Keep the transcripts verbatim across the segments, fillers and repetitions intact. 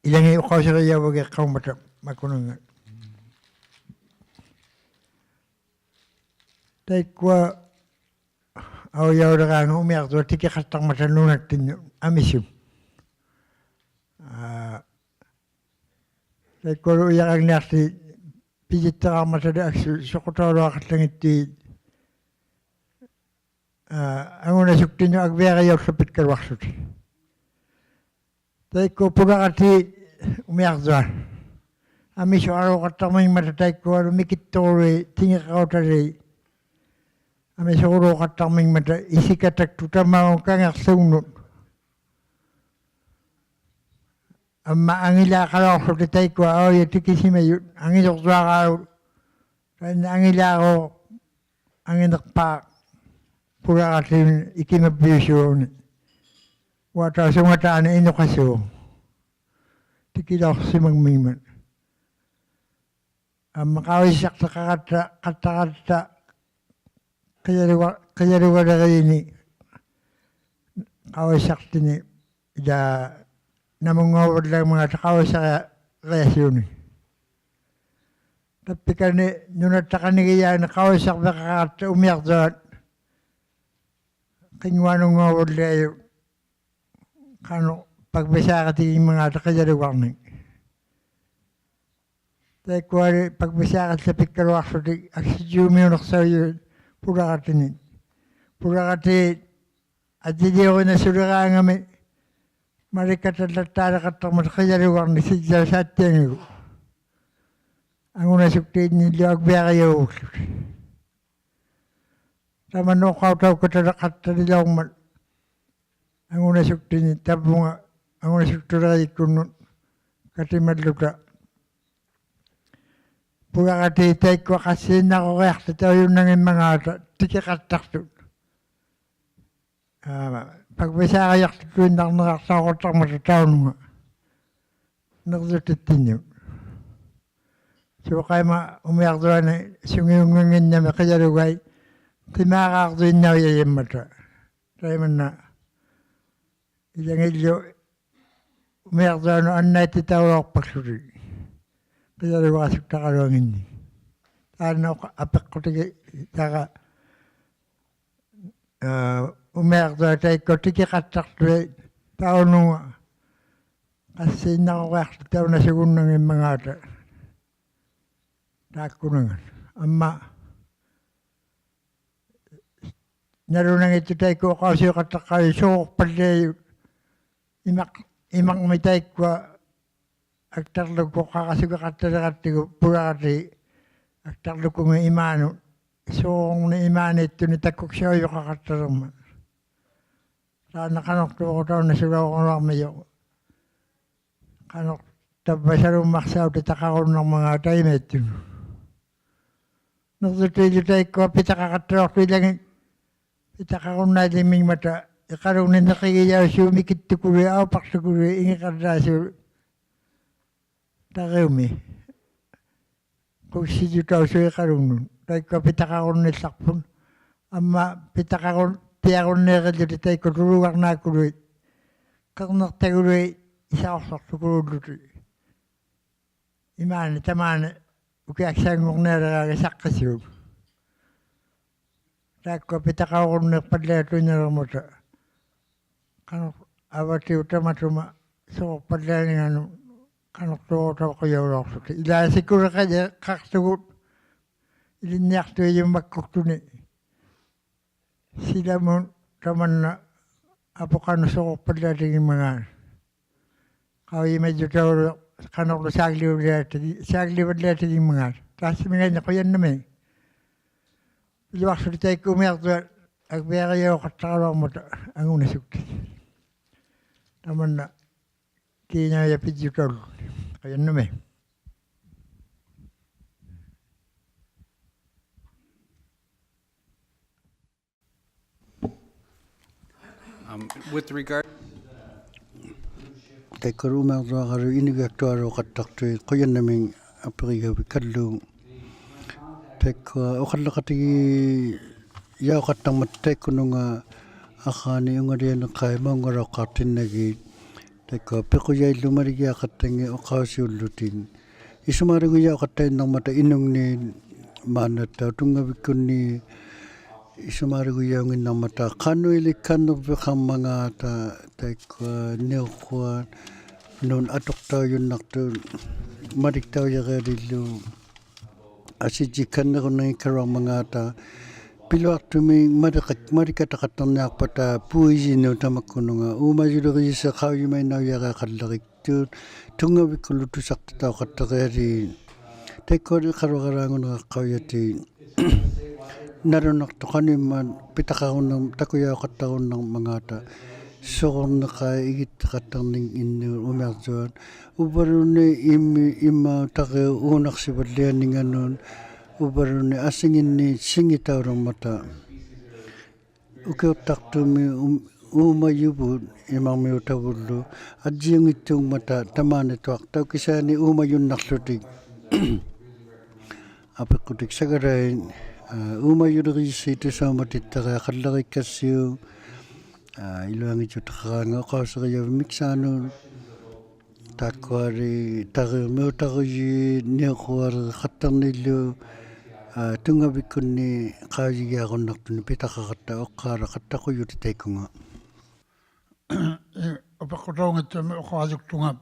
ᐃᓚᖏᑦ ᐅᖃᐅᓯᕆᔭᐅᕙᒋᖅᑲᐅᒻᒪᑕ ᒪᑯᓇᙵᑦ. ᑕᐃᒃᑯᐊ ᐊᐅᔭᐅᓕᕌᖓᑦ ᐅᒥᐊᕐᔪᐊᑦ ᑎᑭᖃᑦᑕᕐᒪᑕ ᓄᓇᑦᑎᓐᓄᑦ ᐊᒥᓱᑦ. ᐋ, ᑕᐃᒃᑯᐊᓗ ᐅᔭᕋᖕᓂᐊᖅᑎ ᐱᔨᑦᑎᕌᕐᒪᑕᓕ ᐊᒃᓱᑦ ᓱᖁᑕᐅᓗᐊᖃᓪᓚᖏᑦᑐᐃᑦ, ᐋ, ᐊᖑᓇᓱᒃᑎᓐᓄᑦ ᐊᒡᕕᐊᕆᔭᐅᖅᖢᐱᒃᑲᓗᐊᖅᖢᑎᒃ. ᑕᐃᒃᑯᐊ ᐳᓚᕋᑏᑦ ᐅᒥᐊᕐᔪᐊᑦ ᐊᒥᓱᐊᓘᖃᑦᑕᕐᒥᖕᒪᑕ ᑕᐃᒃᑯᐊᓗ ᒥᑭᑦᑐᕈᓗᐃᑦ ᑎᖏᕐᕋᐅᑕᓖᑦ ᐊᒥᓱᕈᓘᖃᑦᑕᕐᒥᖕᒪᑕ ᐃᓯᑲᑕᒃᑐᑦ ᑕᒪᐅᑉ ᑲᖏᖅᖢᖕᓄᑦ. ᐊᒻᒪ ᐊᖏᓛᖃᓚᐅᖅᖢᑎᒃ ᑕᐃᒃᑯᐊ ᐊᐅᔭ ᑎᑭᓯᒪᔪᑦ ᐊᖏᔪᕐᔪᐊᕌᓗᒃ. ᑕᐃᓐᓇ ᐊᖏᓛᕈᒃ ᐊᖏᓂᖅᐹᖅ ᐳᓚᕋᑏᑦ ᐃᑭᒪᑉᐱᐅᓲᖅ. ᐅᐊᑕᐅᓱᖓᑖᓂ ᐃᓄᖃᓲᖅ ᑎᑭᓚᐅᖅᓯᒪᖕᒥᖕᒪᑦ. ᐊᒻᒪ ᖃᐅᔨᓴᖅᑎᖃᕋᑦᑕ, ᖃᑦᑕᕋᑦᑕ ᕿᔭᓗᒐ, ᕿᔭᓗᒐᓕᕆᔨᓂᒃ ᖃᐅᔨᓴᖅᑎᓂᒃ ᐃᓛ ᓇᒧᙵᐅᕙᓪᓚᖕᒪᖔᑕ ᖃᐅᔨᓴᕆᐊᓯᐅᓂᒃ. ᑕᑉᐱᑲᓂ ᓄᓇᑦᑕᖃᓐᓂᒋᔭᕐᓂᒃ ᖃᐅᔨᓴᕐᕕᖃᕋᑦᑕ ᐅᒥᐊᕐᔪᐊᑦ ᕿᙳᐊᓄᙵᐅᕙᓪᓕᐊᔪᑦ ᖃᓄᖅ ᐸᒡᕕᓵᕆᑎᒋᖕᒪᖔᑕ ᕿᔭᓗᒐᕐᓂᒃ. ᑕᐃᒃᑯᐊᓕ ᐸᒡᕕᓵᕆᓪᓚᐱᒃᑲᓗᐊᖅᖢᑎᒃ ᐊᒃᓱᔾᔨᐅᒥᐅᓂᖅᓴᐅᔪᑦ ᐳᓚᕋᑎᓂᒃ. ᐳᓚᕋᑏᑦ ᐊᔾᔨᓕᐅᕆᓇᓱᓕᕌᖓᒥ ᒪᓕᒃᑲᑕᓪᓚᑦᑖᓕᖃᑦᑕᕐᒪᑕ ᕿᔭᓗᒐᕐᓂᒃ ᓯᒡᔮᓴᑦᑎᐊᖏᒍ. ᐊᖑᓇᓱᒃᑏᓐᓂᓪᓗ ᐊᒡᕕᐊᕆᔭᐅᒍᓪᓗᑎᒃ. ᑕᒪᓐᓇ ᐅᖃᐅᑕᐅᒃᑲᑕᓕᖃᑦᑕᓕᓚᐅᕐᒪᑦ ᐊᖑᓇᓱᒃᑎᓂᒃ ᑕᕝᕗᖓ ᐊᖑᓇᓱᒃᑐᓕᕆᔨᒃᑯᓐᓄᑦ ᑲᑎᒪᓪᓗᑕ. ᐳᓚᕋᑏᑦ ᑕᐃᒃᑯᐊ ᖃᔅᓰᓐᓇᕈᕆᐊᖅᑎᑕᐅᔪᓐᓇᙱᒻᒪᖔᑕ ᑎᑭᖃᑦᑕᖅᑐᑦ. ᐋ, ᐸᒡᕕᓵᕆᔭᖅᑐᑐᐃᓐᓇᕐᓂᕋᖅᑕᐅᖃᑦᑕᕐᒪᑕ ᑕᐅᓄᖓ ᓂᕐᔪᑎᑦᑎᓐᓄᑦ. ᓲᖃᐃᒻᒪ ᐅᒥᐊᕐᔪᐊᓂ ᓱᖏᐅᙱᙱᓐᓇᒥ ᕿᔭᓗᒐᐃᑦ ᕿᒫᕌᕐᔪᐃᓐᓇᐅᔭᐃᒻᒪᑕ. ᑕᐃᒪᓐᓇ ᐃᓚᖏᓪᓗ ᐅᒥᐊᕐᔪᐊᓄᑦ ᐊᕐᓇᐃᑦᑎᑕᐅᓚᐅᖅᐸᒃᖢᑎᒃ ᕿᔭᓗᒐᓱᒃᑕᕋᓗᐊᖏᓐᓂᒃ. ᑖᓐᓇ ᐅᖃ-, ᐊᐱᖅᑯᑎᒋ ᑕᒐ, ᐋ, ᐅᒥᐊᕐᔪᐊᑦ ᑕᐃᒃᑯᐊ ᑎᑭᖃᑦᑕᖅᑐᐃᑦ ᑕᐅᓄᖓ ᖃᔅᓰᓐᓇᕈᕆᐊᖅᑎᑕᐅᓇᓱᒍᓐᓇᙱᒻᒪᖔᑕ ᑖᒃᑯᓇᖓ. ᐊᒻᒪ ᓇᓗᓇᙱᑦᑐᖅ ᑕᐃᒃᑯᐊ ᐅᖃᐅᓯᐅᖃᑦᑕᖅᑲᐅᔪᑦ ᓱᕈᖅᐸᓪᓕᐊᔪᑦ ᐃᒪᖅ-, ᐃᒪᕐᒥ ᑕᐃᒃᑯᐊ ᐊᒃᑕᕐᓗᒃᑯᑦ ᖃᕋᓱᒋᖃᑦᑕᓕᕋᑦᑎᒍ ᐳᓚᕋᑏᑦ ᐊᒃᑕᕐᓗᒃᑯᖏᑦ ᐃᒫᓄᑦ ᓱᕈᕐᓂ ᐃᒫᓃᑦᑐᓂ ᑕᑯᒃᓴᐅᔪᖃᖃᑦᑕᓕᕐᒪᑦ. ᑖᓐᓇ ᖃᓄᖅᑑᕈᒃ ᑕᐅᓇᓱᓚᐅᕈᓐᓇᕐᒥᔪᖅ. ᖃᓄᖅ ᑕᕝᕙ ᓴᓗᒻᒪᖅᓴᐅᑎᑕᖃᕈᓐᓇᕐᒪᖔᑕ ᐃᒪᐃᑦᑐᓄᑦ. ᓂᕐᔪᑏᓪᓗ ᑕᐃᒃᑯᐊ ᐱᑕᖃᖃᑦᑕᓚᐅᖅᑐᐃᓚᖏᑦ ᐱᑕᖃᕈᓐᓇᐃᓕᖕᒥᖕᒪᑕ ᐃᖃᓗᖕᓂᒃ ᓂᕿᒋᔭᐅᓲᑦ ᒥᑭᑦᑐᑯᓗᐃᑦ ᐊᐅᐸᖅᖢᑯᓗᐃᑦ ᐃᖏᕐᕋᓛᓲᑦ ᑕᕆᐅᒥ. ᖁᓯᔪᑕᐅᓲᑦ ᐃᖃᓗᖕᓄᑦ. ᑕᐃᒃᑯᐊ ᐱᑕᖃᕈᓐᓃᓪᓚᖅᐳᑦ. ᐊᒻᒪ ᐱᑕᖃᕈᓐ-, ᐱᐊᕈᓐᓃᕆᓪᓗᑎᒃ ᑕᐃᒃᑯᐊ ᑐᓗᒐᕐᓈᑯᓗᐃᑦ ᕿᕐᓂᖅᑕᑯᓗᐃᑦ ᐃᓴᕈᖅᓱᖅᑐᑯᓘᓪᓗᑎᒃ. ᐃᒫᓂ ᑕᒫᓂ ᐅᑭᐊᒃᓴᙳᕐᓂᐊᓕᕌᖓᑦ ᓴᖅᑭᓲᑦ. ᑖᒃᑯᐊ ᐱᑕᖃᕈᓐᓃᖅᐸᓪᓕᐊᑐᐃᓐᓇᕐᒪᑕ. ᖃᓄᖅ ᐊᕙᑎᐅᑉ ᑕᒪᑐᒪ ᓱᕈᖅᐸᓪᓕᐊᓂᖓᓄᑦ ᖃᓄᖅᑑᕈᖅᑕᐅᖁᔭᐅᓚᐅᖅᖢᑎᒃ. ᐃᓛ ᓯᑯᓕᖃᓕᖃᖅᑐᒍᑦ ᐃᓕᓐᓂᐊᖅᑐᐃᔪᒻᒪᒃᑯᒃᑐᓂ. ᓯᓚᒧᑦ ᑕᒪᓐᓇ ᐊᐳᖅ ᖃᓄᖅ ᓱᕈᖅᐸᓪᓕᐊᑎᒋᖕᒪᖔᑦ. ᖃᐅᔨᒪᔪᑕᐅᓗ ᖃᓄᕐᓗ ᓵᒡᓕᕙᓪᓕᐊᑎᒋ-, ᓵᒡᓕᕙᓪᓕᐊᑎᒋᖕᒪᖔᑦ. ᑖᔅᓱᒥᖓᓐᓂ ᖁᔭᓐᓇᒦᒃ. ᐱᓗᐊᖅᖢᑎᒃ ᑕᐃᒃᑯᐊ ᐅᒥᐊᕐᔪᐊᑦ ᐊᒡᕕᐊᕆᔭᐅᖃᑦᑕᕋᓗᐊᕐᒪᑕ ᐊᖑᓇᓱᒃᑎᒃ. ᑕᒪᓐᓇ ᑮᓇᐅᔭ ᐱᔾᔪᑕᐅᓪᓗᓂ. ᖁᔭᓐᓇᒦᒃ. Um, with regard ᑕᐃᒃᑯᐊ ᐅᒥᐊᕐᔪᐊᕋᓗ ᐃᓄᒋᐊᒃᑐᐊᓘᖃᑦᑕᖅᑐᐃᑦ ᖁᔭᓐᓇᒦᒃ ᐊᐱᕆᔭᐅᕕᒃᑲᓪᓗ. ᑕᐃᒃᑯᐊ ᐅᖃᓪᓚᖃᑎᒋᔭᐅᖃᑦᑕᕐᒪᑕ ᑕᐃᒃᑯᓄᖓ ᐊᖃᓂ ᐅᖓᓕᐊᓂᖃᐃ ᒪᐅᙵᓚᐅᖅᑳᖅᑎᓐᓇᒌᑦ ᑕᐃᒃᑯᐊ ᐱᖁᔭᐃᓪᓗ ᒪᓕᒋᐊᖃᑦᑕᖏᑦ ᐅᖃᐅᓯᐅᓪᓗᑎᒃ. ᐃᓱᒫᓕᕆᔭᐅᖃᑦᑕᐃᓐᓇᕐᒪᑕ ᐃᓄᖕᓂᒃ ᒫᓐᓇᑦᑕᐅᖅ ᑐᙵᕕᒃᑯᓐᓂ ᐃᓱᒫᓕᕆᔭᐅᖏᓐᓇᕐᒪᑕ ᖃᓄᐃᓕᒃᑲᓐᓂᕐᕕᖃᕐᒪᖔᑕ ᑕᐃᒃᑯᐊ ᓂᐅᕐᕈᐊᑦ ᓄᓇ ᐊᑐᖅᑕᐅᔪᓐᓇᖅᑐᑦ ᒪᓕᒃᑕᐅᔭᕆᐊᓕᓪᓗ ᐊᓯᔾᔨᒃᑲᓐᓂᕈᓐᓇᙱᒃᑲᓗᐊᕐᒪᖔᑕ ᐱᓗᐊᖅᑐᒥᒃ ᒪᓕᖃ-, ᒪᓕᒃᑲᑕᖃᑦᑕᕐᓂᐊᖅᐸᑕ ᐳᐃᔨᓄᑦ ᑕᒪᒃᑯᓄᖓ ᐆᒪᔪᓕᕆᔨᓯ ᖃᐅᔨᒪᐃᓐᓇᐅᔭᕆᐊᖃᓪᓚᕆᒃᑐᑦ ᑐᙵᕕᒃᑯᓪᓗ ᑐᓴᖅᑎᑕᐅᖃᑦᑕᕆᐊᓖᑦ. ᑕᐃᒃᑯᐊᓕ ᐃᖃᓗᐊᕋᓛᖑᓂᕋᖅᑲᐅᔭᑎᑦ ᓇᓗᓇᖅᑐᖃᓄᐃᒻᒪᑦ ᐱᑕᖃᕈᓐᓇᕐ-, ᑕᑯᔭᐅᖃᑦᑕᕈᓐᓇᕐᒪᖔᑕ ᓱᕈᕐᓂᖃᐃ ᐃᒋᑦᑎᖃᑦᑕᕐᓂᖏᓐᓄᑦ ᐅᒥᐊᕐᔪᐊᑦ. ᐅᕝᕙᓘᓐᓃᑦ ᐃᒻᒥ-, ᐃᒻᒪᐅᑕᕆᐅᑉ ᐆᓇᖅᓯᕙᓪᓕᐊᓂᖓᓄᑦ ᐅᕝᕙᓘᓐᓃᑦ ᐊᓯᖏᓐᓂᒃ ᓯᖏᑕᐅᓕᕐᒪᑕ. ᐅᑭᐅᖅᑕᖅᑐᒥᒃ ᐆᒻ-, ᐆᒪᔪᕗᑦ ᐃᒪᕐᒥᐅᑕᕗᓪᓗ ᐊᔾᔨᐅᙱᑦᑑᖕᒪᑕ ᑕᒫᓂᑐᐊᖅᑕᐅᖅ ᑭᓯᐊᓂ ᐆᒪᔪᓐᓇᖅᖢᑎᒃ. ᐊᐱᖅᑯᑎᒃᓴᒐᓚᐃᑦ, ᐋ, ᐆᒪᔪᓕᕆᔨᓯ ᑐᓴᐅᒪᑎᑦᑕᕆᐊᖃᓪᓚᕆᒃᑲᔅᓯᐅᒃ, ᐋ, ᐃᓗᐊᙱᑦᓱᑕᖃᕌᖓᑦ ᐅᖃᐅᓯᕆᔭᕕᑦ ᒥᒃᓵᓄᑦ. ᑖᒃᑯᐊᓕ ᑕᕆᐅᑉ ᒥᐅᑕᕈᔩᑦ ᓂᐅᕐᕈᐊᓕᖃᑦᑕᕐᓂᓪᓗ, ᐋ, ᑐᙵᕕᒃᑯᓐᓂ ᖃᐅᔨᒋᐊᕈᓐᓇᖅᑐᓂᒃ ᐱᑕᖃᖃᑦᑕ ᐅᖅᑳᓚᖃᑦᑕᖁᔪᑎᑦ ᑕᐃᑯᖓ. ᐄ, ᐅᐱᖅᑯᑕᐅᙱᑦᑐᒥᒃ ᐅᖃᕋᔪᒃᑐᖓ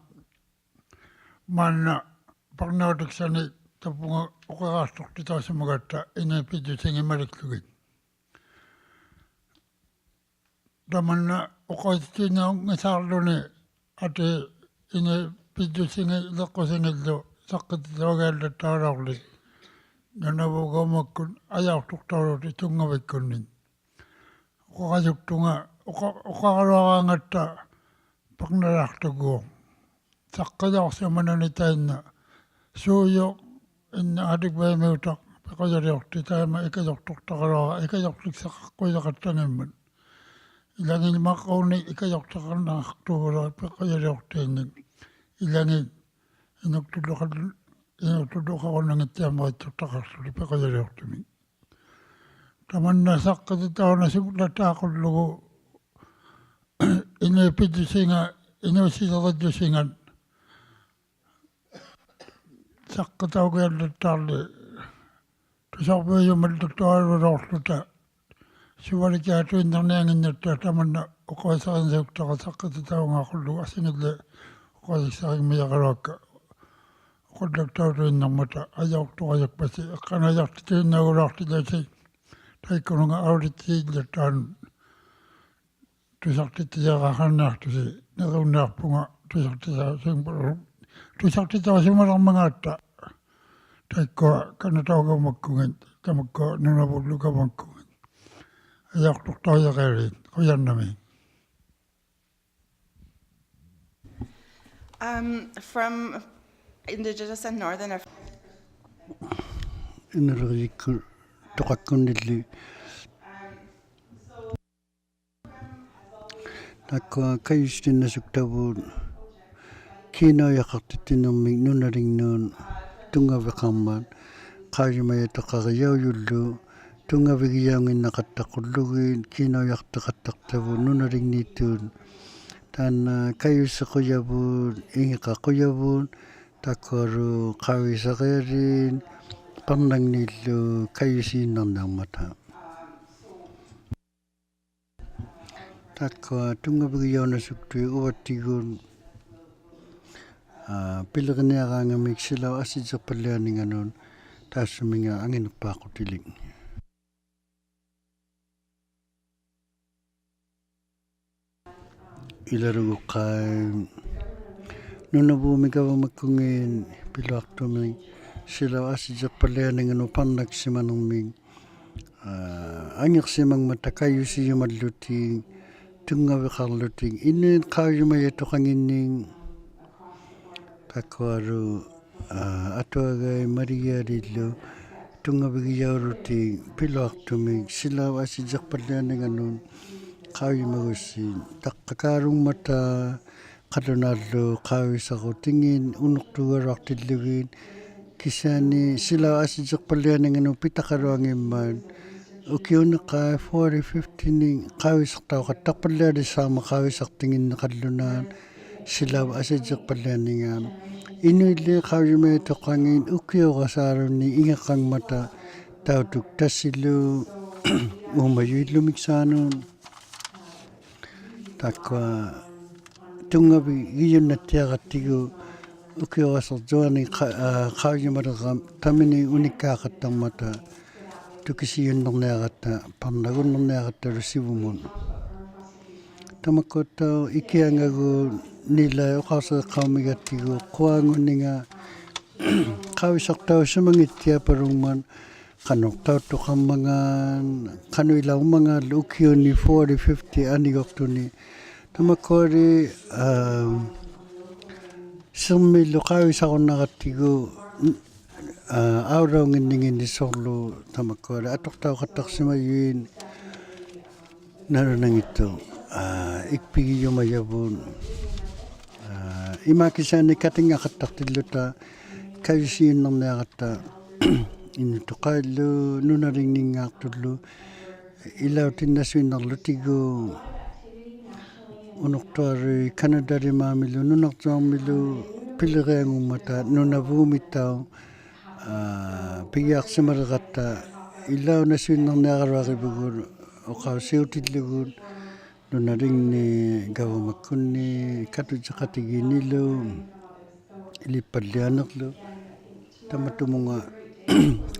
ᒫᓐᓇ ᐸᕐᓇᐅᑎᒃᓴᓂᒃ ᑕᑉᐳᖓ ᐅᖃᕋᖅᑐᖅᑎᑕᐅᓯᒪᒐᑦᑕ ᐃᓃᑉᐱᔾᔪᓯᖏᑦ ᒪᓕᒃᖢᒋᑦ. ᑕᒪᓐᓇ ᐅᖃᐅᑎᑦᑎᓂᖑᙱᓵᕐᓗᓂ ᐊᑏ ᐃᓃᑉᐱᔾᔪᓯᖏᑦ ᐃᓕᖅᑯᓯᖏᓪᓗ ᓴᖅᑭᑎᑕᐅᒋᐊᓪᓚᑦᑕᕋᓗᐊᕐᓕ ᓄᓇᕗᑦ ᒐᐅᒪᒃᑯᑦ ᐊᔭᐅᖅᑐᖅᑕᐅᓗᑎᒃ ᑐᙵᕕᒃᑯᓐᓂ. ᐅᖃᕋᔪᒃᑐᖓ ᐅᖃ-, ᐅᖃᕋᓗᐊᕌᖓᑦᑕ ᐸᕐᓇᓛᖅᑐᒎᖅ. ᓴᖅᑭᔪᖅᓯᒪᓇᓂ ᑕᐃᓐᓇ ᓲᔪᖅ ᐃᓐᓇ ᐊᑎᒃᐸᐃᒥᐅᑕᖅ ᐱᖁᔭᓕᐅᖅᑎ ᑕᐃᒪ ᐃᑲᔪᖅᑐᖅᑕᕋᓗᐊᕋ ᐃᑲᔪᖅᑎᒃᓴᖃᖅᑯᐃᓴᖃᑦᑕᙱᒻᒪᑦ. ᐃᓚᖏᑦ ᒪᕐᕉᓐᓂᒃ ᐃᑲᔪᖅᑎᖃᕐᓇᖅᑐᒍᓗ ᐱᖁᔭᓕᐅᖅᑏᓐᓂᒃ. ᐃᓚᖏᑦ ᐃᓄᒃᑐᓪᓗ ᖃᓪ-, ᐃᓄᒃᑐᓪᓗ ᐅᖃᕈᓐᓇᙱᑦᑎᐊᒻᒪᕆᑦᑐᖅᑕᖃᖅᖢᑎᒃ ᐱᖁᔭᓕᐅᖅᑐᒥᒃ. ᑕᒪᓐᓇ ᓴᖅᑭᑎᑕᐅᓇᓱᒃᓚᑕᖁᓪᓗᒍ ᐃᓃᑉᐱᔾᔪᓯᖓ, ᐃᓅᓯᓕᕆᔾᔪᓯᖓ ᓴᖅᑭᑕᐅᒋᐊᓪᓚᑦᑖᕐᓕ ᑐᓴᕐᕕᐅᔪᒪᓪᓚᑦᑐᐊᓘᓚᐅᖅᖢᑕ ᓱᕙᓕᑭᐊᑐᐃᓐᓇᕐᓂᐊᖏᓐᓇᑦᑕ ᑕᒪᓐᓇ ᐅᖃᐅᓯᕆᓐᓇᓱᒃᑕᕋ ᓴᖅᑭᑎᑕᐅᖔᖁᓪᓗ ᐊᓯᖏᓪᓕ ᐅᖃᐅᓯᒃᓴᕆᖕᒥᔭᕋᓗᐊᒃᑲ ᐅᖃᓪᓚᒃᑕᐅᑐᐃᓐᓇᕐᒪᑕ ᐊᔭᐅᖅᑐᕋᔪᒃᐸᓯ ᐃᖅᑲᓇᐃᔭᖅᑎᑦᑎᐅᓐᓇᕈᓗᐊᖅᑎᓪᓗᓯ ᑕᐃᑯᓄᖓ ᐊᐅᓕᑦᑎᓪᓚᑦᑖᓐ ᑐᓴᖅᑎᑦᑎᔭᕌᖃᕐᓂᐊᖅᑐᓯ ᓂᕈᓐᓂᐊᖅᐳᖓ ᑐᓴᖅᑎᑕᐅᓯᒪ-, ᑐᓴᖅᑎᑕᐅᓯᒪᓕᕐᒪᖔᑕ ᑕᐃᒃᑯᐊ ᑲᓇᑕᐅᒐᒪᒃᑯᖏᑦ ᑕᒪᒃᑯᐊ ᓄᓇᕗᓪᓗᒐᒪᒃᑯᖏᑦ ᐊᔭᐅᖅᑐᖅᑕᐅᔭᕆᐊᓕᒃ ᖁᔭᓐᓇᒦᒃ. Um, from Indigenous and Northern Af- ᐃᓄᓕᕆᔨᒃᑯᑦ ᑐᖃᒃᑯᓐᓂᓪᓕ. ᑖᒃᑯᐊ ᑲᔪᓯᑎᓐᓇᓱᒃᑕᕗᑦ ᑮᓇᐅᔭᖃᖅᑎᑦᑎᓂᕐᒥᒃ ᓄᓇᓕᖕᓄᑦ ᑐᙵᕕᖃᕐᒪᑦ ᖃᐅᔨᒪᔭᑐᖃᕆᔭᐅᔪᓪᓗ ᑐᙵᕕᒋᔭᐅᙱᓐᓇᖃᑦᑕᖁᓪᓗᒋᑦ ᑮᓇᐅᔭᖅᑎᖃᑦᑕᖅᑕᕗᑦ ᓄᓇᓕᖕᓃᑦᑐᑦ. ᑖᓐᓇ ᑲᔪᓯᖁᔭᕗᑦ, ᐃᖏᕐᕋᖁᔭᕗᑦ, ᑖᒃᑯᐊᓗ ᖃᐅᔨᓴᕆᐊᓕᒃ ᐸᕐᓇᖕᓃᓪᓗ ᑲᔪᓯᐃᓐᓇᕐᓂᐊᕐᒪᑕ. ᑖᒃᑯᐊ ᑐᙵᕕᒋᔭᐅᓇᓱᒃᑐᐃᑦ ᐅᕙᑦᑎᒍᑦ, ᐋ, ᐱᓕᕆᓂᐊᕌᖓᒥᒃ ᓯᓚᐅᑉ ᐊᓯᔾᔨᖅᐸᓪᓕᐊᓂᖓᓄᑦ ᑖᔅᓱᒥᖓ ᐊᖏᓂᖅᐹᖁᑎᓕᒃ. ᐃᓚᓗᒍᖅᑲᐃ ᓄᓇᕗᒻᒥᒐᕙᒪᒃᑯᖏᑦ ᐱᓗᐊᖅᑐᒥᒃ ᓯᓚᐅᑉ ᐊᓯᔾᔨᖅᐸᓪᓕᐊᓂᖓᓄᑦ ᐸᕐᓇᒃᓯᒪᓂᕐᒥᒃ, ᐋ, ᐊᖏᖅᓯᒪᖕᒪᑕ ᑲᔪᓯᔪᒪᓪᓗᑎᒃ, ᑐᙵᕕᖃᕐᓗᑎᒃ, ᐃᓄᐃᑦ ᖃᐅᔨᒪᔭᑐᖃᖏᓐᓂᒃ, ᑖᒃᑯᐊᓗ, ᐋ, ᐊᑐᐊᒐᐃᑦ ᒪᓕᒋᐊᓖᓪᓗ ᑐᙵᕕᒋᔭᐅᓗᑎᒃ ᐱᓗᐊᖅᑐᒥᒃ ᓯᓚᐅᑉ ᐊᓯᔾᔨᖅᐸᓪᓕᐊᓂᖓᓄᑦ ᖃᐅᔨᒪᒍᔅᓯ ᑕᖅᑲᑳᓗᖕᒪᑕ ᖃᓪᓗᓈᓪᓗ ᖃᐅᔨᓴᕈᑎᖏᑦ ᐅᓄᖅᑑᒐᓗᐊᖅᑎᓪᓗᒋᑦ. ᑭᓯᐊᓂ ᓯᓚᐅᑉ ᐊᓯᔾᔨᖅᐸᓪᓕᐊᓂᖓᓄᑦ ᐱᑕᖃᓗᐊᙱᒻᒪᑦ ᐅᑭᐅᓂᖃᐃ forty fifty-ᓂᒃ ᖃᐅᔨᓴᖅᑕᐅᖃᑦᑕᖅᐸᓪᓕᐊᓕᓵᕐᒪᑦ ᖃᐅᔨᓴᖅᑎᖏᓐᓂᖃᓪᓗᓈᑦ silaup asijjiqpallianinga. Inuilli qaujimajatuqangit ukiuqasaaruni ingirrangmata tautuk tasilu uumajuillumiqsaanut. Taakkua tunngavigijunnattiaqattigu ukiuqasirjuani qa-, aa, qaujimalirramik tamini unikkaaqattarmata tukisijunnirniaratta parnagunnirniarattalu sivumut. Tamakkuattauq ikiangagut nilai uqausiriqaumigattigu quanguninga qauisaqtausimanngittiapalungmat qanuq tautuqarmangaat, qanuilaurmangaat ukiuni forty, fifty aniguqtuni. Tamakkuali, aa, sirmillu qauisarunnarattigu, aa, aulaunginninginni suurlu tamakkuali atuqtauqattaqsimajuit nalunanngittuq, aa, ikpigijumajavut, aa, imaakisaanik katinngaqattaqtilluta kajusijunnirniaratta inutuqaillu nunalingningaaqtullu ilautinasuinnarlutigu unuqtualuit Kanatalimaamilu nunarjuarmilu piliriangungmata Nunavummittauq, aa, pigiaqsimaliratta ilaunasuinnarniaraluarivugut uqausiutillugu nunalingni gavamakkunni katujjiqatigiinnilu ilippallianirlu. Tamatumunga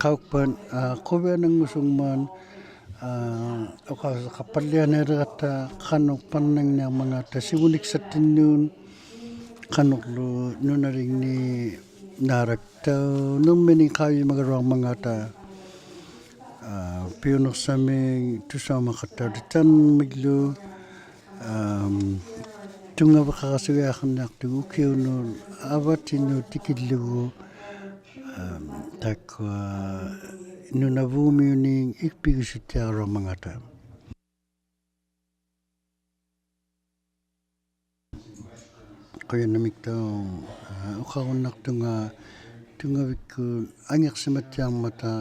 qaukpat, aa, quvianangusungmat, aa, uqausiqappallianialiratta qanuq parnangniarmangaata sivuniksattinnut, qanurlu nunalingni naalaktaunnirminik qaujimagaluarmangaata, aa, piunirsamik tusaumaqattaulitanmiglu, am, tunngaviqaqasugiaqarniaqtugut ukiunut avatinut tikillugu, am, taakkua Nunavumiunik ikpigusuttiaraluarmangaata. Qujanamiktauq, aa, uqarunnaqtunga tunngavikkut angiqsimattiarmata,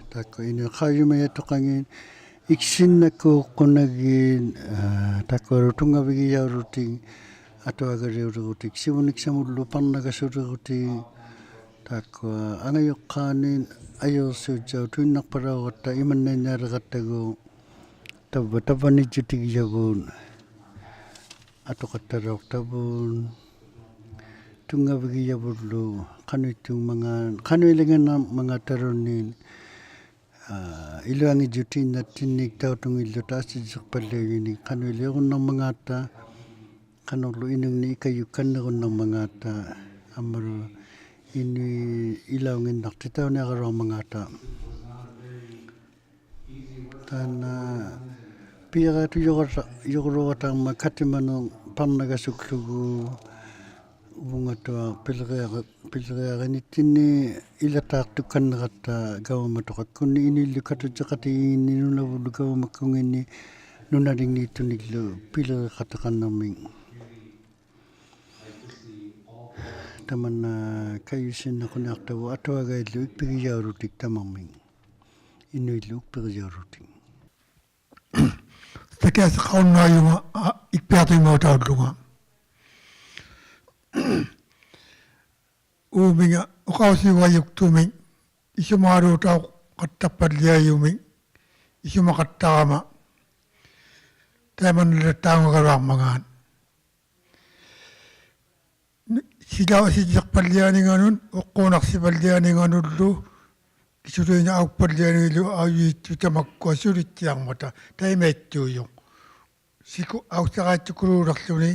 taakkua inuit qaujimajatuqangit iksinnakuuqunagit, aa, taakkualu tunngavigijaulutik atuagaliulirutik sivuniksamullu parnagasulirutik, taakkua angajuqqaanit ajursuujjautuinnaqpalauratta imannainnialirattagu tavva tavvanijjutigijavut atuqattalauqtavut tunngavigijavullu qanuittuungmangaat qanuilinganarmangaataluunniit, aa, iluangijjutiinnattinnik tautunngilluta asijjiqpalliajuinik qanuiliurunnarmangaatta qanurlu inungnik ikajukkannirunnarmangaatta ammalu inuit ilaunginnaqtitauniaraluarmangaata. Taanna piiriatujurata-, juruluratama katimanik parnagasuklugu uvungatuaq piliriari-, piliriarinittinni ilataaqtukanniratta gavamatuqakkunni inuillu katujjiqatigiinginni Nunavullu gavamakkunginni nunalingniittuniglu piliriqatiqannirmik. Tamanna kajusiinnaquniaqtavut atuagaillu ikpigijaulutik tamarmik. Inuillu ukpirijaulutik. Takiasiqarunnaajunga, aa, ikpiaqtuimautaullunga. Uuminga uqausiujajuktumik isumaqaluutauqattaqpalliajumik isumaqattarama taimanna ilattaungagaluarmangaat. Silaup asijjiqpallianinganut uqquunaqsipallianinganullu kisuliinnaq aukpallianilu aujittut tamakkua sulittiarmata taimaittuujuq. Siku-, auksaqaittukuluulerluni,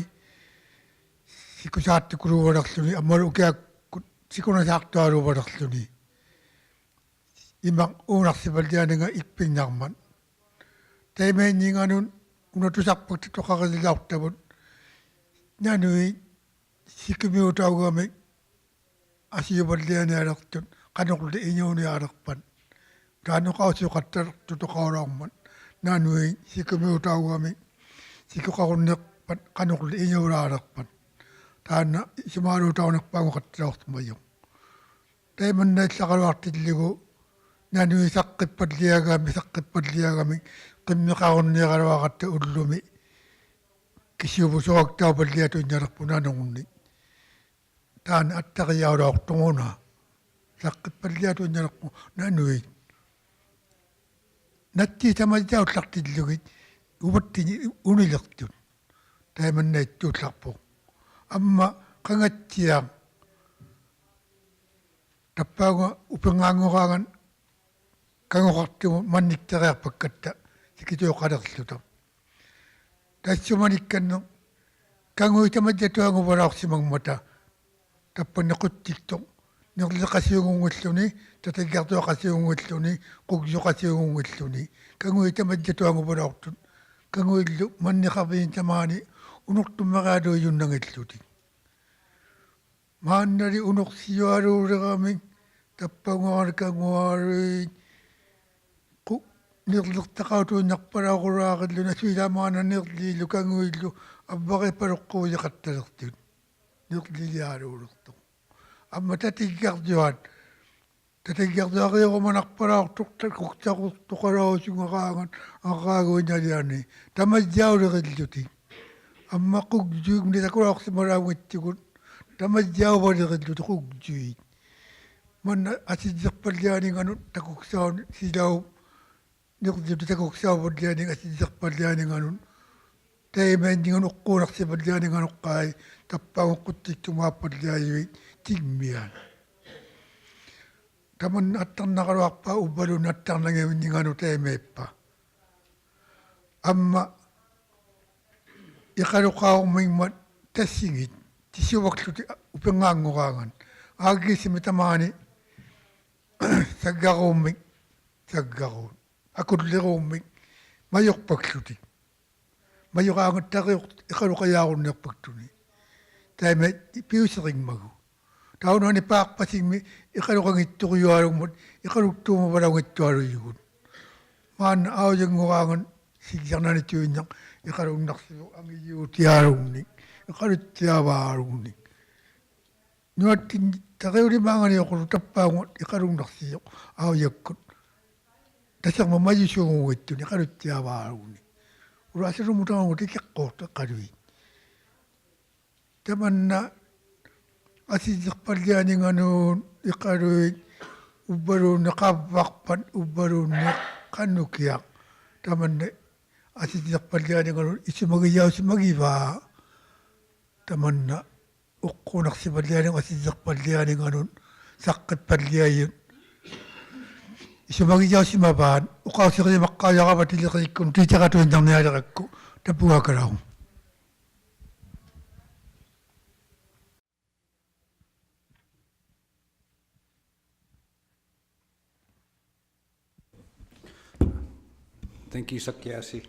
sikusaattukuluuvalerluni, ammalu ukiakkut sikunasaaqtualuuvalerluni. Imaq uunaqsipallianinga ikpinnarmat. Taimainninganut una tusaqpaktatuqarililauqtavut nanuit sikumiutaugamik asijupallianialiqtut qanurli inuunialiqpat. Taanna uqausiuqattaqtutuqaulaurmat. Nanuit sikumiutaugamik sikuqarunniqpat qanurli inuulaaliqpat. Taanna isumaqaluutauniqpaanguqattilauqsimajuq. Taimanna illaqaluaqtillugu nanuit saqqippalliagamik, saqqippalliagamik qimmiqarunniaraluaratta ullumi. kisiuvusuaqtaupalliatuinnaraqpuq nanurnik. Taanna attaqijaulauqtuq una. Saqqippalliatuinnaraqpuq nanuit. Nattiit tamajaullaqtillugit uvattinik uniliqtut. Taimannaittuullaqpuq. Amma qangattiaq tappaunga upinngaanngurangat kanguqaqtumut manniktariaqpakkatta sikituuqaliqłuta. Tassumanikkanniq kanguit tamajatuanguvvalauqsimangmata. Tappanni quttiktuq nirliqasiungunngilluni, tatiggartuaqasiungunngilluni, qugjuqasiungunngilluni. Kanguit tamajatuanguvvalauqtut. Kanguillu manniqarviit tamaani unuqtummarialuijunnanngillutik. Maannali unuqsijualuuliramik tappaungaarnikangualuit qu-, nirliqtaqautuinnaqpalaurulaarilluni asuilaamaana nirliillu kanguillu avvaripaluqquujaqattaliqtut. Nirliijaluuliqtuq. Amma tatiggarjuat. Tatiggarjuariurumanaqpalauqtuq takuksaqtuqalausungarangat arraaguinnaliani. Tamajaulirillutik. Amma qugjuit nitakulauqsimalaunngittugut. Tamajauvalirilluni qugjuit. Manna asijjiqpallianinganut takuksaunik silau nirjuti takuksauvallianinga asijjiqpallianinganut. Taimainninganut uqquunaqsivallianinganut qai tappaunga quttiktumaappalliajuit tingmiat. Tamanna attarnaraluaqpa uvvaluunniit attarnangivinninganut taimaippa. Amma iqaluqaurmingmat tasingit tisuvakłutik upinngaanngurangat. Aaggiisimi tamaani saggaruummik, saggaruut, akulliruummik majuqpakłutik. Majuraangat tariuq iqaluqajaarunniiqpaktuni. Taima piusiringmagu. Taunani paaqpasingmi iqaluqanngitturujualungmat iqaluktuumavalaunngittualujugut. Maanna aujannguraangat siggarnanituinnaq iqalunnaqsivuq angijuutialungnik, iqaluttiavaalungnik. Nuattinni tariulimaanganiuqulu tappaunga iqalunnaqsijuq aujakkut. Tasirma majusuugunngittunik iqaluttiavaalungnik. Ulaasilummutaunga tikiqquuqtuq iqaluit. Tamanna asijjiqpallianinganut iqaluit uvvaluunniit qavvaqpat uvvaluunniit qanukiaq. Tamanna asijjiqpallianinganut isumagijausimagivaa. Tamanna uqquunaqsivallianinganut asijjiqpallianinganut saqqippalliajut. Isumagijausimavaat uqausirijumaqqaujaravatilikkunut titiratuinnarnialirakku tapugaakalaung. Thank you, Sakiasi.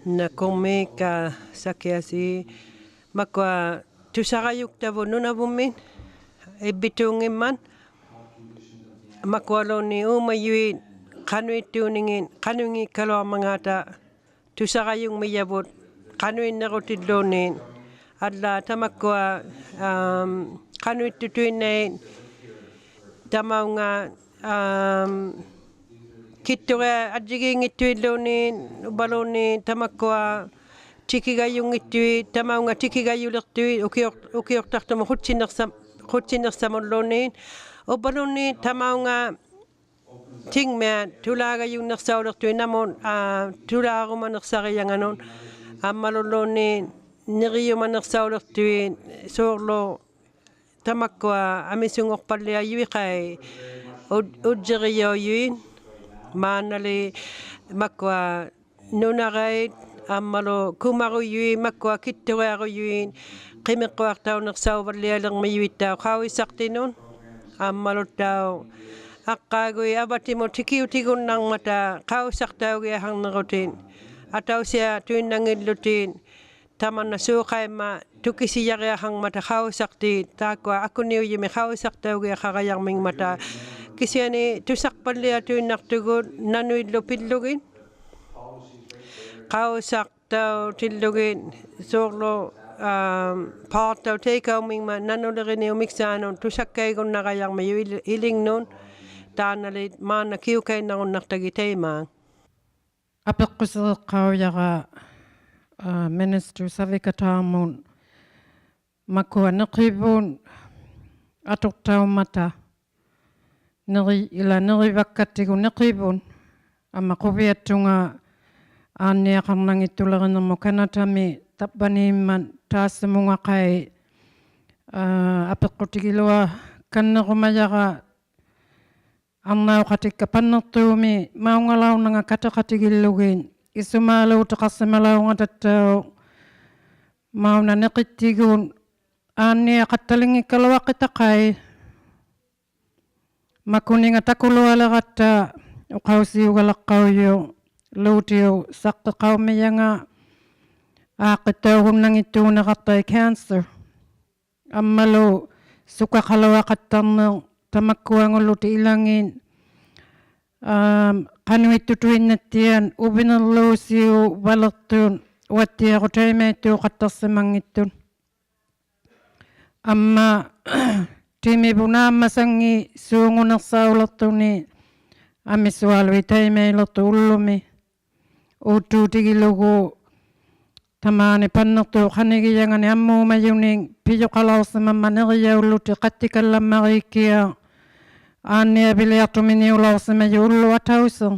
Nakummik, aa, Sakiasi. Makua tusarajuktavut Nunavummi ibbituunngimmat. Makualuunniit uumajuit qanuittuuningit, qanuinngikkaluarmangaata tusarajungmijavut qanuinnirutilluunniit. Allaat tamakkua, am, qanuittutuinnait tamaunga, am, kitturiajjigiinngittuilluunniit, uvvaluunniit tamakkua tikigajunngittuit, tamaunga tikigajuliqtuit, ukiuq-, ukiuqtaqtumut qutsinniqsa-, qutsinniqsamulluunniit, uvvaluunniit tamaunga tingmiat tulaagajunniqsauliqtuit namut, aa, tulaarumaniqsarijanganut, ammalulluunniit nirijumaniqsauliqtuit, suurlu tamakkua amisunguqpalliajuit qai, uj-, ujjirijaujuit, maannali makua nunarait, ammalu kumarujuit, makua kitturiarujuit, qimiqquaqtauniqsauvallialirmijuittauq qaujisaqtinut, ammaluttauq aqqaaguit avatimut tikiutigunnarmata qaujisaqtaugiaqarnirutit, atausiatuinnanngillutit, tamanna suuqaimma tukisijariaqarmata qaujisaqtit, taakkua akuniujumik qaujisaqtaugiaqarajarmingmata. Kisiani tusaqpalliatuinnaqtugut nanuillu pillugit. Qaujisaktautillugu suurlu, aa, paaqtauq taikaummingmat nanuliriniumiksaanut tusakkaigunnarajarmijuq il-, ilingnut. Taannalit maanna kiukainnarunnaqtagit taimaak. Apiqqusiriqqaujara aa, Minister Savikataamut makua niqivut atuqtaumata, niri-, ila nirivakkatigu niqivut, amma quviattunga aanniaqarnanngittulirnirmut kanatami tavvaniimmat taassumunga qai, aa, apiqqutigiluaqannirumajara arnauqatikka panniqtuumi maungalaurnanga katiqatigillugit isumaaluutiqarsimalauqngatattauq mauna niqittigut aanniaqattalinngikkaluaqtaqai. Makuninga takulualiratta uqausiugalaqqaujuq luutiup saqqiqaumijanga aaqqittaugunnanngittuuniraqtai cancer. Ammalu sukaqaluaqattarniq tamakkuangullutik ilangit, aa, qanuittutuinnattiat uvinirluusiuvaliqtut uvattiarut taimaittuuqattarsimanngittut. Amma timivut naammasanngisuunguniqsauliqtuni amisualuit taimailiqtut ullumi. Uuttuutigilugu tamaani panniqtuuq qanigijangani ammuumajunik pijuqalauqsimammat nirijaullutik qattikallammarikkiaq aanniaviliaqtuminiulauqsimajuq ullut atausiq.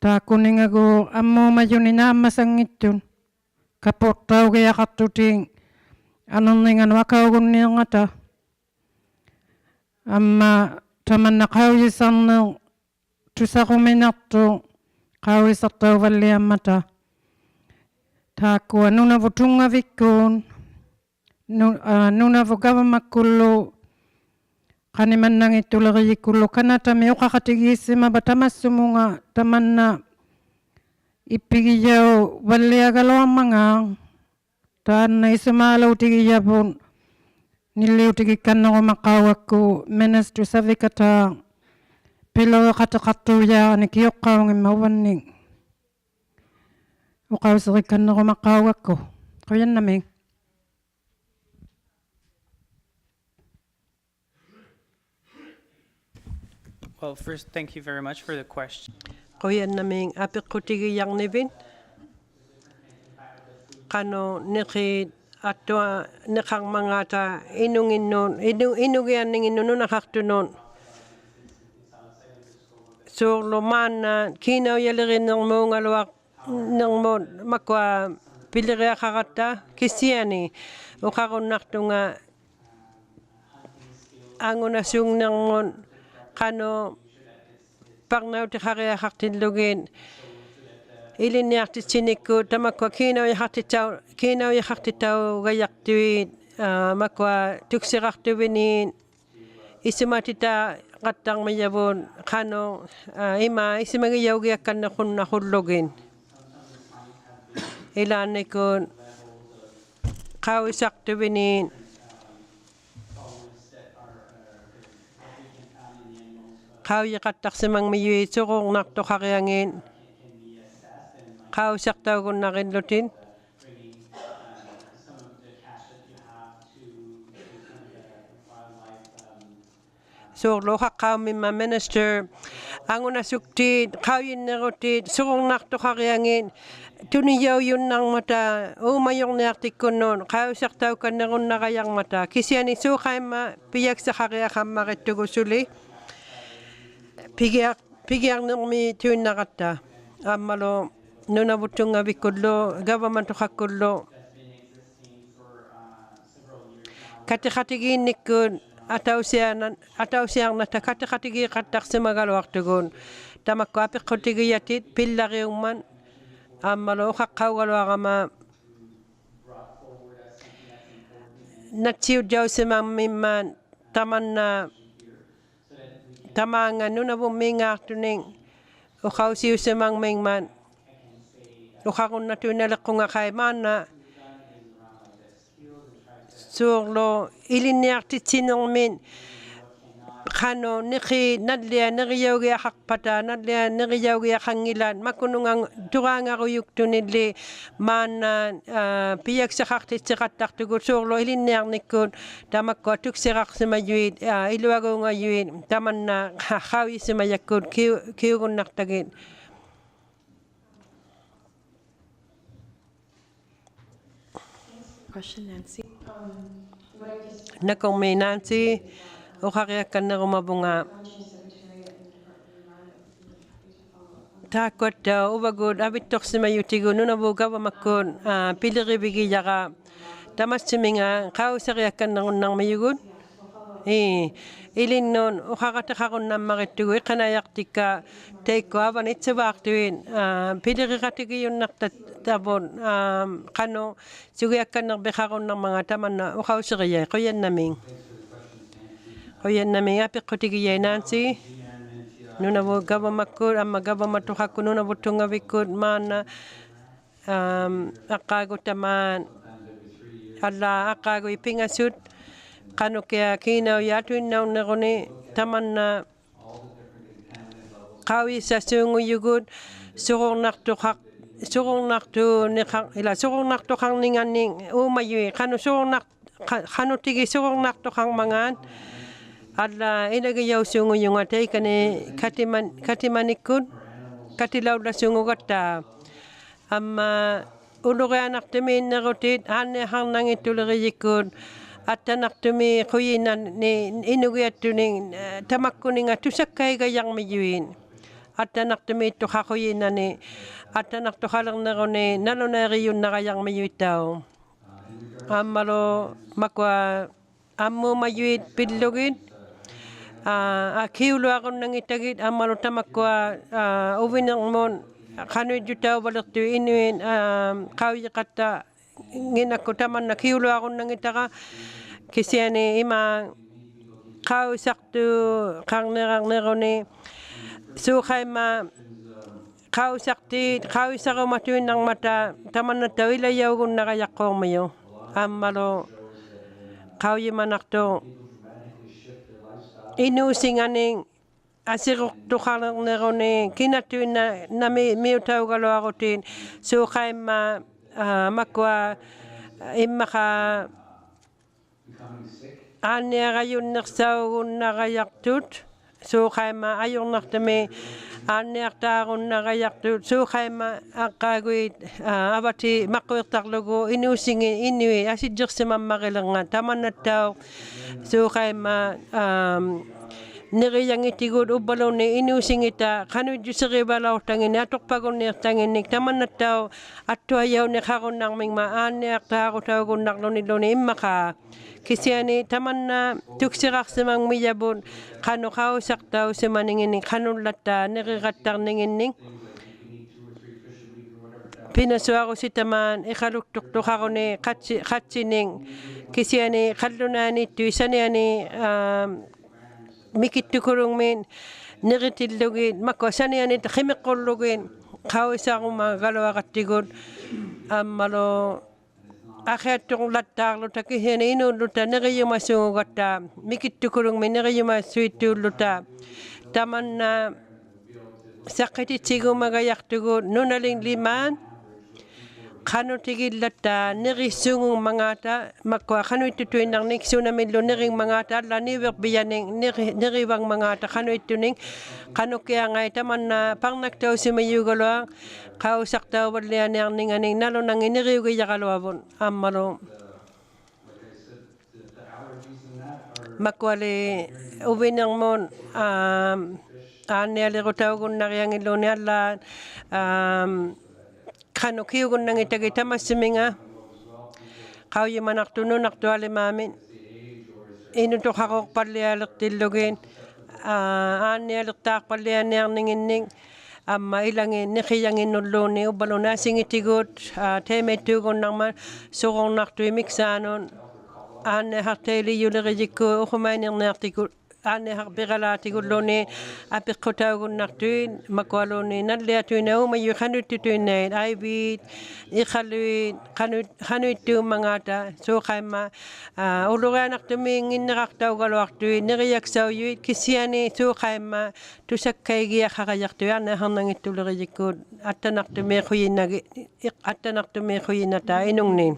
Taakkuningaguuq ammuumajunik naammasanngittut kapuqtaugiaqaqtutik anirninganut akaugunniirngata. Amma tamanna qaujisarniq tusaruminaqtuq qaujisaqtauvalliammata. Taakkua Nunavut Tunngavikkut, nu-, aa, Nunavut gavamakkullu qanimannanngittulirijikullu kanatami uqaqatigiissimavat tamassumunga tamanna ippigijauvalliagaluarmangaaq. Taanna isumaaluutigijavut nilliutigikkannirumaqaugakku Minister Savikataaq piliriqatiqaqtuujaarnik kiuqqaunngimmat uvannik. Uqausirikkannirumaqaugakku. Qujannamiik. Well, first, thank you very much for the question. Qujannamiik apiqqutigijarnivit. Qanuq niqit attuaniqarmangaata inunginnut, inu-, inugianninginnut nunaqaqtunut. Suurlu maanna kiinaujalirinirmuungaluaq nirmut makua piliriaqaratta kisiani uqarunnaqtunga angunasuknirmut qanuq parnautiqariaqaqtillugit ilinniaqtittinikkut tamakua kiinaujaqaqtittau-, kiinaujaqaqtittaugajaqtuit, aa, makua tuksiraqtuvinit isumatitaqattarmijavut qanuq, aa, ima isumagijaugiakkanniqunnaqullugit. Ilaannikkut qaujisaqtuvinit qaujiqattaqsimangmijuit sururnaqtuqariangit qaujisaqtaugunnarillutit. Suurlu uqaqqaumimmat Minister angunasuktit qaujinnirutit sururnaqtuqariangit tunijaujunnarmata uumajurniaqtikkunnut qaujisaqtaukannirunnarajarmata kisiani suuqaimma pijaksiqariaqammarittugut suli pigiaq-, pigiarnirmituinnaratta ammalu Nunavut Tunngavikkullu gavamatuqakkullu katiqatigiinnikkut atausiana-, atausiarnata katiqatigiiqattaqsimagaluaqtugut. Tamakku apiqqutigijatit pillariungmat ammalu uqaqqaugaluarama natsiujjausimangmimmat tamanna tamaanga Nunavummiingaaqtunik uqausiusimangmingmat uqarunnatuinnaliqunga qai maanna suurlu ilinniaqtitsinirmit qanuq niqit nalliat nirijaugiaqaqpata, nalliat nirijaugiaqanngilat makununga turaangarujuktunilli maanna, aa, pijaksiqaqtitsiqattaqtugut suurlu ilinniarnikkut tamakkua tuksiraqsimajuit, aa, iluaguungajuit tamanna qa-, qaujisimajakkut kiu-, kiugunnaqtagit. Nakurmiik Nancy, uqariakkannirumavunga. Taakkuattauq uvagut avittuqsimajutigut Nunavut gavamakkut, aa, pilirivigijara. Tamatsuminga qaujisariakkannirunnarmijugut. Ii, ilinnut uqaqatiqarunnammarittut iqanajaqtikka taikkua avani itsuvaaqtuit, aa, piliriqatigijunnaqtattavut, aa, qanuq sugiakkanniqpiqarunnarmangat tamanna uqausirijait. Qujannamiik. Qujannamiik apiqqutigijait Nancy. Nunavut gavamakkut amma gavamatuqakkut Nunavut Tunngavikkut maanna, aa, aqqaagut tamaat, allaat aqqaaguit pingasut qanukiaq kiinaujaq atuinnauniruni tamanna qaujisasuungujugut sururnaqtuqaq, sururnaqtuuniqaq, ilaa sururnaqtuqarninganni uumajuit, qanuq sururnaq-, qa-, qanuqtigit sururnaqtuqarmangaat. Allaat ilagijausuungujunga taikani katiman-, katimanikkut, katilaulasuungugatta. Amma ulurianaqtumiinnirutit aanniaqarnanngittulirijikut, attanaqtumiit qujinani inugiattunik, aa, tamakkuninga tusakkaigajarmijuit. Attanaqtumiittuqaq qujinani, attanaqtuqalirniruni nalunairijunnaqijarmijuittauq. Ammalu makua ammuumajuit pillugit, aa, aa, kiuluarunnanngittagit ammalu tamakkua, aa, uvinirmut qanuijjutauvaliqtut inuit, aa, qaujiqattanginnakkut tamanna kiuluarunnanngittara kisiani imaak qaujisaqtuqarnirarniruni suuqaimma qaujisaqtiit, qaujisarumatuinnarmata tamannattauq ilajaugunnarajaqqurmijut. Ammalu qaujimanaqtuq inuusinganik asiruqtuqalirniruni kinattuinnaq nami-, miutaugaluarutit suuqaimma, aa, makua immaqa aanniarajunniqsaugunnarajaqtut, suuqaimma ajurnaqtumi aanniaqtaarunnarajaqtut, suuqaimma aqqaaguit, aa, avati maquiqtaqlugu inuusingit inuit asijjiqsimammarilirngat tamannattauq, suuqaimma, aa, nirijangitigut uvvaluunniit inuusingita qanuijjusirivalauqtanginnik atuqpagunniiqtanginnik tamannattauq attuajauniqarunnarmingmat aanniaqtaarutaugunnaqluniluunniit immaqa. Kisiani tamanna tuksiraqsimangmijavut qanuq qaujisaqtausimaninginnik, qanullatta niriqattarninginnik. Pinasuarusitamaat iqaluktuqtuqaruni qatsi-, qatsinik. Kisiani qallunaaniittut saniani, aa, mikittukulungmit niritillugit, makua sanianit qimiqullugit qaujisarumagaluaqattigut ammalu aqiatturlattaarluta kisiani inuulluta nirijumasuugatta, mikittukulungmit nirijumasuittuulluta. Tamanna saqqititsigumagajaqtugut nunalinglimaat qanuqtigillatta nirisuungungmangaata, makua qanuittutuinnarnik sunamillu niringmangaata, allaat niuviqpijanik niri-, nirivangmangaata qanuittunik. Qanukiaqngait tamanna parnaqtausimajuugaluaq qaujisaqtauvallianiarninganik nalunanngit niriugijaraluavut ammalu. Makuali uvinirmut, aa, aannialirutaugunnarianngilluunniit allaat, aa, qanuq kiugunnanngittagit tamatsuminga qaujimanaqtuq nunaqtuq alimaamit inutuqaruuqpallialiqtillugit, aa, aannialiqtaaqpallianiarninginnik amma ilangit niqijanginnulluunniit uvvaluunniit asingitigut, aa, taimaittuugunnarmat sururnaqtuit miksaanut aanniaqaqtailijulirijikkut uqumainirniaqtigut aanniaqaqpiralaatigulluunniit apiqqutaugunnaqtuit makualuunniit nalliatuinnait uumajuit qanuittutuinnait, aiviit, iqaluit, qanu-, qanuittuummangaata suuqaimma, aa, ulurianaqtumiinnginniraqtaugaluaqtuit nirijaksaujuit kisiani suuqaimma tusakkaigiaqaqajaqtuit aanniaqarnanngittulirijikut attanaqtumiiqujinagi-, iq-, attanaqtumiiqujinata inungnik.